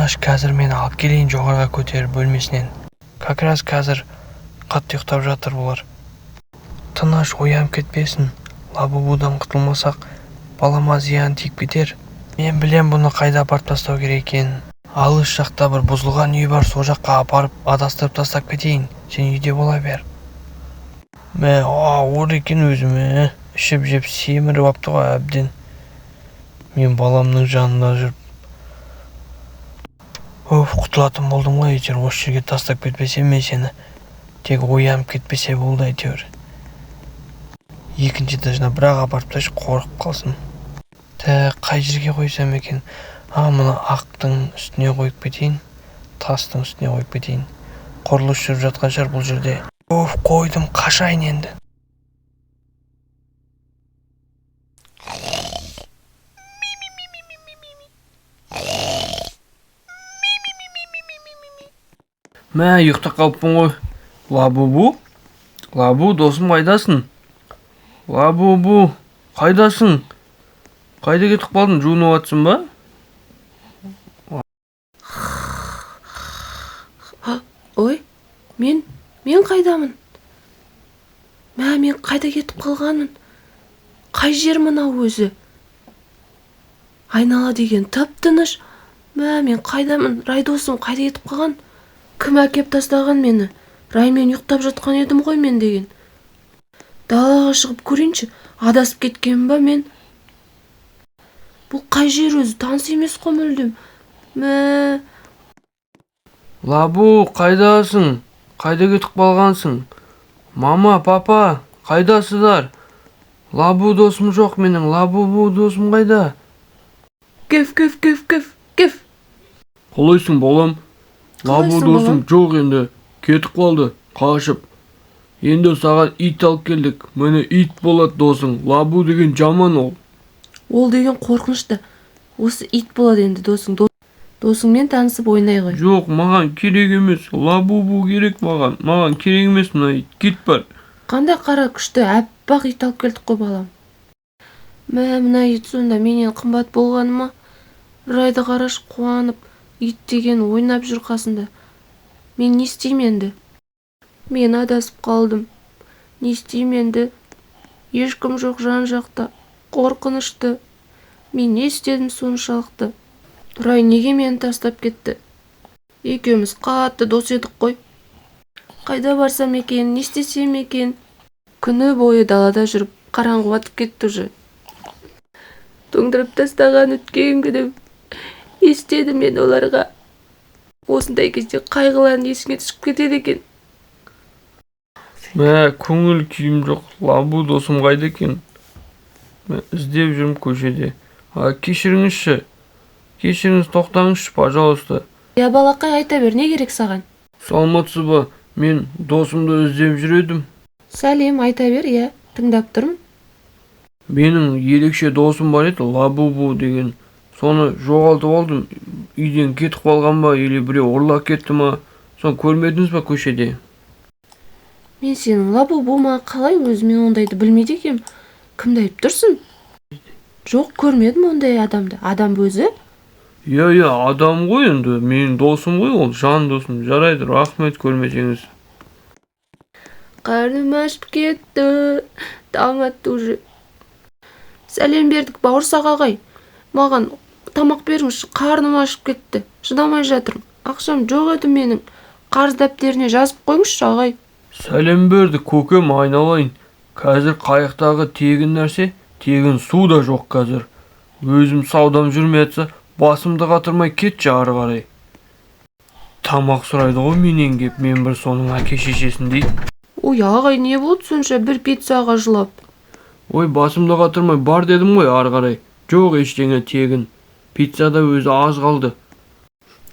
Тыныш, қазір мен алып келейін жоғарыға көтеріп бөлмесінен. Как раз қазір қатты ұйықтап жатыр бұлар. Тыныш, оянып кетпесін. Лабубудан құтылмасақ, балама зиян тиіп кетер. Мен білем бұны қайда апарып тастау керек екенін. Алыс жақта бір бұзылған үй бар, сол жаққа апарып адастырып тастап кетейін. Сен үйде бола бер. Мә, ауыр екен өзіме. Ішіп-жеп семіріп апты ғой әбден. Мен баламның жанында жүріп. Оф, құтылатын болдым ғой әйтеуір, осы жерге тастап кетпесем мен сені. Тек оянып кетпесе болды әйтеуір. Екінші этажына бірақ апарып тастайыншы, қорқып қалсын. Так, қай жерге қойсам екен? А, мына ақтың үстіне қойып кетейін. Тастың үстіне қойып кетейін. Құрылыс жүріп жатқан шығар бұл жерде. Оф, қойдым, қашайын енді. Мә, ұйықтап қалыппын ғой. Лабубу? Лабу, досым, қайдасың? Лабубу, қайдасың? Қайда кетіп қалдың? Жуынып жатсың ба? Ой, мен қайдамын? Мә, мен қайда кетіп қалғанмын? Қай жер мынау өзі? Айнала деген тып-тыныш. Мә, мен қайдамын? Рай досым қайда кетіп қалған? Кім әкеп тастаған мені? Раймен ұйықтап жатқан едім ғой мен деген. Далаға шығып көрейінші, адасып кеткенмін ба мен? Бұл қай жер өзі? Таныс емес қой мүлдем. Мә, Лабу, қайдасың? Қайда кетіп қалғансың? Мама, папа, қайдасыздар? Лабу досым жоқ менің. Лабубу досым қайда? Кеф, кеф, кеф, кеф, кеф. Қалайсың, балам? Лабу Қалайсың, досым балам? жоқ енді. Кетіп қалды, қашып. Енді саған ит алып келдік. Міне, ит болады досың. Лабу деген жаман ол. Ол деген қорқынышты. Осы ит болады енді досың. Досыңмен танысып ойнай ғой. Жоқ, маған керек емес. Лабубу керек маған. Маған керек емес мына ит. Кет бар. Қандай қара күшті аппақ ит алып келдік қой, балам. Мә, мына ит сонда менен қымбат болғаны ма? Райды қарашы, қуанып, ит деген ойнап жүр қасында. Мен не істеймін енді? Мен адасып қалдым. Не істеймін енді? Ешкім жоқ жан жақта. Қорқынышты. Мен не істедім соншалықты? Рай неге мені тастап кетті? Екеуміз қатты дос едік қой. Қайда барсам екен, не істесем екен? Күні бойы далада жүріп, қараңғы батып кетті уже. Тоңдырып тастаған өткен күнім. Не істедім мен оларға? Осындай кезде қайғыларың есіңе түсіп кетеді екен. Мә, көңіл күйім жоқ. Лабу досым қайда екен? Мә, іздеп жүрмін көшеде. А, кешіріңізші. Кешіріңіз, тоқтаңызшы, пожалуйста. Я, балақай, айта бер, не керек саған? Саламатсыз ба? Мен досымды іздеп жүр едім. Сәлем, айта бер, иә, тыңдап тұрмын. Менің ерекше досым бар еді, Лабубу деген. Соны жоғалтып алдым. Үйден кетіп қалған ба, или біреу ұрлап кетті ма? Соны көрмедіңіз ба көшеде? Мен сенің Лабубу ма, қалай өзі, мен ондайды білмейді екенмін. Кімді айтып тұрсың? Жоқ, көрмедім ондай адамды. Адам ба өзі? Иә, иә, адам ғой енді. Менің досым ғой ол, жан досым. Жарайды, рахмет көрмесеңіз. Қарным ашып кетті. Таң атты уже. Сәлем бердік, бауырсақ ағай. Маған тамақ беріңізші, қарным ашып кетті. Шыдамай жатырмын. Ақшам жоқ еді менің. Қарыз дәптеріне жазып қойыңызшы, ағай. Сәлем бердік, көкем, айналайын. Қазір қайықтағы тегін нәрсе, тегін су да жоқ қазір. Өзім саудам жүрмей жатса, басымды қатырмай кетші ары қарай. Тамақ сұрайды ғой менен кеп, мен бір соның әке шешесін дейді. Ой, ағай, не болды сонша бір пиццаға жылап? Ой, басымды қатырмай бар дедім ғой ары қарай. Жоқ ештеңе тегін. Пицца да өзі аз қалды.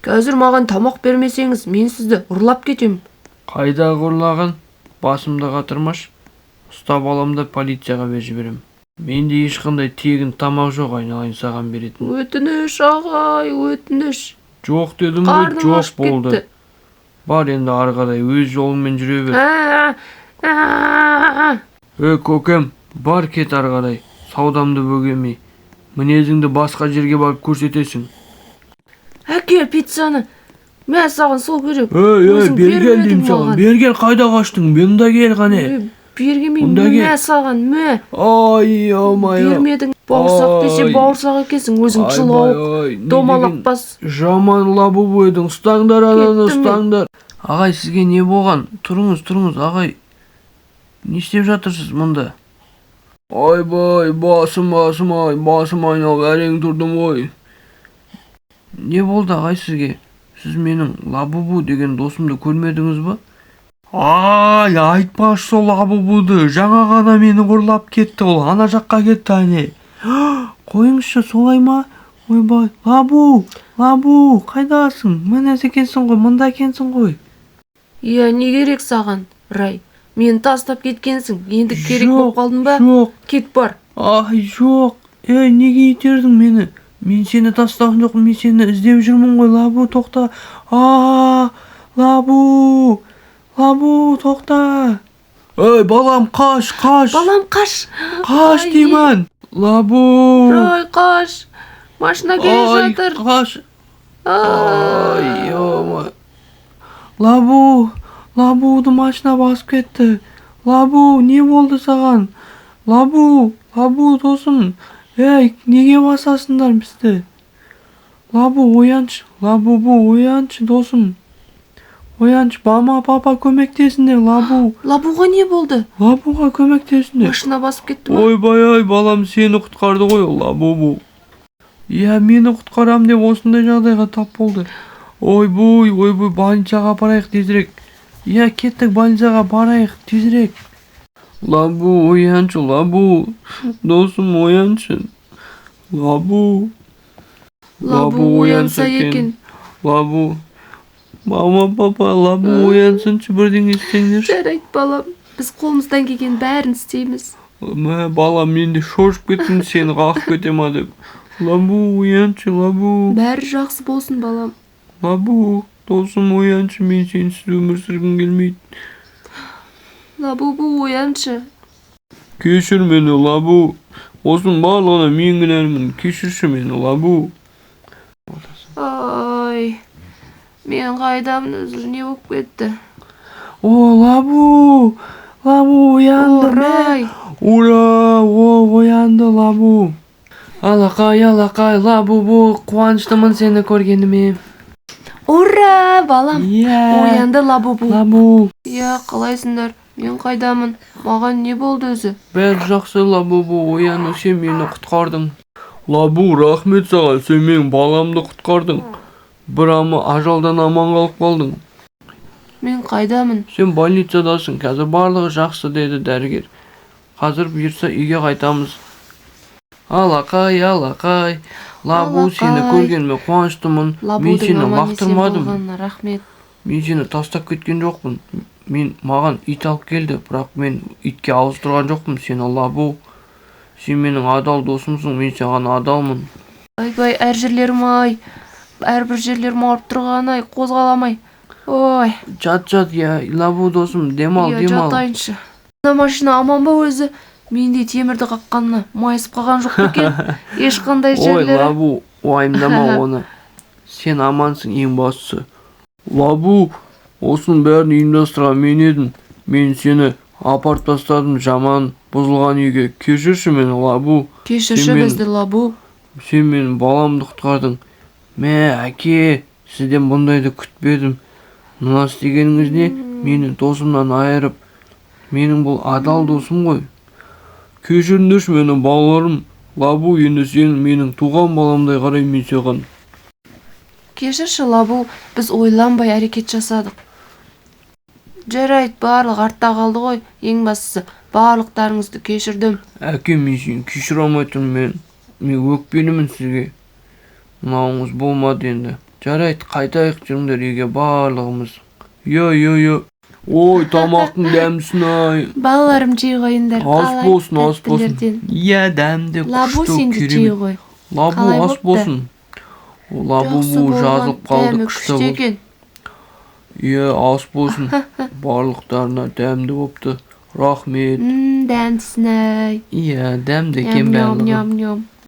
Қазір маған тамақ бермесеңіз, мен сізді ұрлап кетемін. Қайдағы ұрлаған? Басымды қатырмаш. Ұстап алам да полицияға беріп жіберем. Менде ешқандай тегін тамақ жоқ, айналайын, саған беретін. Өтініш, ағай, өтініш. Жоқ дедім ғой, Қарным жоқ ашып болды. кетті. Бар енді ары қарай өз жолыңмен жүре бер. А, а, а. Ө, көкем, бар кет ары қарай. Саудамды бөгемей. Мінезіңді басқа жерге барып көрсетесің. Әкел пиццаны. Мә, саған сол керек. Ей, ей, Өзің бері кел бермедің деймін саған. маған. Бері кел, қайда қаштың? Мұнда кел қане. Ей, бергенмей, Мұнда кел. мә саған, мә. Ай, ё-моё. Бермедің. Бауырсақ десе Ай. бауырсақ екенсің, өзің жылауық, Айбай, ай, не домалақ деген бас. жаман лабубу едің. Ұстаңдар ананы, Кеттім мен. ұстаңдар. Ағай, сізге не болған? Тұрыңыз, тұрыңыз, ағай. Не істеп жатырсыз мұнда? Ойбай, басым, басым, ай, басым айналып әрең тұрдым ғой. Не болды, ағай, сізге? Сіз менің Лабубу деген досымды көрмедіңіз ба? Ай, айтпашы сол Лабубуды. Жаңа ғана мені ұрлап кетті ол. Ана жаққа кетті әне. Қойыңызшы, солай ма? Ойбай, Лабу, Лабу, қайдасың? Міне екенсің ғой, мында екенсің ғой. Иә, не керек саған, Рай? Мені тастап кеткенсің. Енді керек Жоқ, болып қалдың ба? Жоқ. Кет бар. Ай, жоқ. Ей, неге итердің мені? Мен сені тастаған жоқпын, мен сені іздеп жүрмін ғой, Лабу, тоқта. А, Лабу, Лабу, тоқта. Ей, балам, қаш, қаш. Балам, қаш. Қаш Ай, деймін. Лабу. Рай, қаш. Машина келе Ай, жатыр. қаш. Ай. Ай, ё. Лабу, Лабуды машина басып кетті. Лабу, не болды саған? Лабу, Лабу досым. Ей, неге басасыңдар бізді? Лабу, ояншы. Лабубу, ояншы, досым. Ояншы, мама, папа, көмектесіңдер, Лабу. Лабуға не болды? Лабуға көмектесіңдер. Машина басып кетті ма? Ойбай ай, балам, сені құтқарды ғой ол Лабубу. Иә, мені құтқарам деп осындай жағдайға тап болды. Ойбой, ойбой, больницаға апарайық тезірек. Иә, кеттік, больницаға барайық тезірек. Лабу, ояншы, Лабу. Досым, ояншы. Лабу. Лабу оянса екен. Лабу. Мама, папа, Лабу оянсыншы, бірдеңе істеңдерші. Жарайды, балам. Біз қолымыздан келген бәрін істейміз. Мә, балам, мен де шошып кеттім, сені қағып кете ма деп. Лабу, ояншы, Лабу. Бәрі жақсы болсын, балам. Лабу, досым, ояншы, мен сенсіз өмір сүргім келмейді. Лабубу, ояншы. Кешір мені, Лабу. Осының барлығына мен кінәлімін. Кешірші мені, Лабу. Ай. Мен қайдамын өзі, не болып кетті? О, Лабу! Лабу оянды, мә. Рай. Ура! О, оянды Лабу. Алақай, алақай, Лабубу, қуаныштымын сені көргеніме. Ура, балам. Иә. Оянды Лабубу. Лабу. Иә, қалайсыңдар? Мен қайдамын? Маған не болды өзі? Бәрі жақсы, Лабубу, оян, сен мені құтқардың. Лабу, рахмет саған, сен менің баламды құтқардың. Бір ама ажалдан аман қалып қалдың. Мен қайдамын? Сен больницадасың, қазір барлығы жақсы деді дәрігер. Қазір бұйырса үйге қайтамыз. Алақай, алақай, Лабу, сені Алақай. көргеніме қуаныштымын. Мен Лабудың сені аман есен лақтырмадым. болғанына рахмет. Мен сені тастап кеткен жоқпын. Мен маған ит алып келді, бірақ мен итке ауыз тұрған жоқпын. Сені, Лабу. Сен менің адал досымсың, мен саған адалмын. Ойбай, әр жерлерім ай. Әрбір жерлерім ауырып тұрған ай, қозғаламай. Ой, Жат, жат, иә, Лабу досым, демал, иә, демал. жатайыншы. Мына машина аман ба өзі? Мендей темірді қаққанына майысып қалған жоқ па екен? Ешқандай Ой, жерлері. Лабу, уайымдама оны. Сен амансың, ең бастысы. Лабу, осының бәрін ұйымдастырған мен едім. Мен сені апарып тастадым жаман бұзылған үйге. Кешірші мені, Лабу. Кешірші Сен бізді, Лабу. Сен менің баламды құтқардың. Мә, әке, сізден бұндайды күтпедім. Мына істегеніңіз не? Мені досымнан айырып. Менің бұл адал досым ғой. Кешіріңдерші мені, балаларым. Лабу, енді сен менің туған баламдай қараймын мен саған. Кешірші, Лабу, біз ойланбай әрекет жасадық. Жарайды, барлық артта қалды ғой. Ең бастысы, барлықтарыңызды кешірдім. Әке, мен сені кешіре алмай тұрмын мен. Мен өкпелімін сізге. Мынауыңыз болмады енді. Жарайды, қайтайық, жүріңдер үйге барлығымыз. Иә, иә, иә. Ой, тамақтың дәмдісін ай. Балаларым, жей қойыңдар. Ас Қалай болсын, ас болсын. тәттілерден. Иә, дәмді, Лабу, күшті, сен де жей керемет. ғой. Лабу, Қалай ас бопты? болсын. О, Лабу Жақсы болған, жазылып қалды, дәмі күшті күшті болды. екен. Иә, ас болсын. Барлықтарына дәмді бопты. Рахмет. Дәмдісін ай. Иә, дәмді екен Ням, барлығы. ням, ням.